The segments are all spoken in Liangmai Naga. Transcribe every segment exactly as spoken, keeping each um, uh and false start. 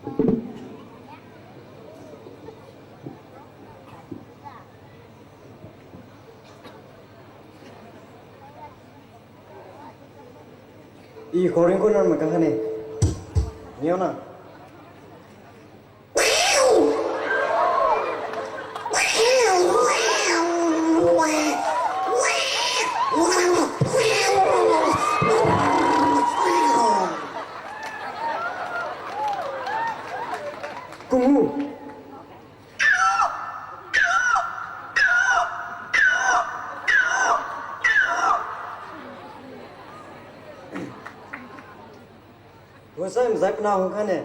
I khaoring khun ram makan khane. Niu na. Kunghu. Khoisai mazai pana hung khaine.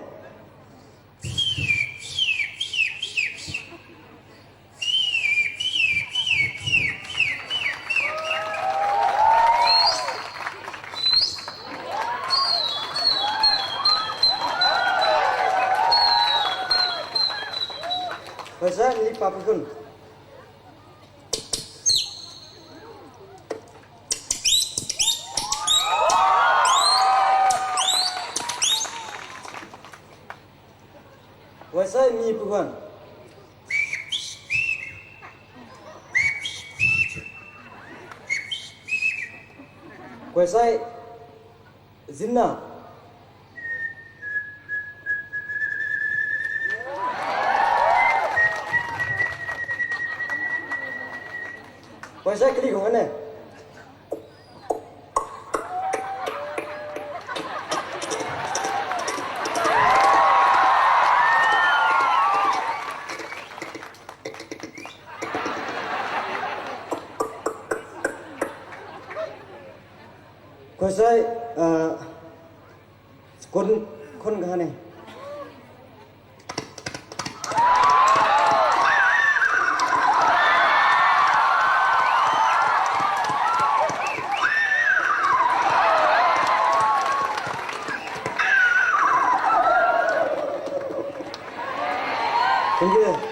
Khoisai ni papu khun. Khoisai mi pu khun. Khoisai zinna. Khoisai kali khun khaine. Khoisai, ah, kun, khun khaine. Thank you.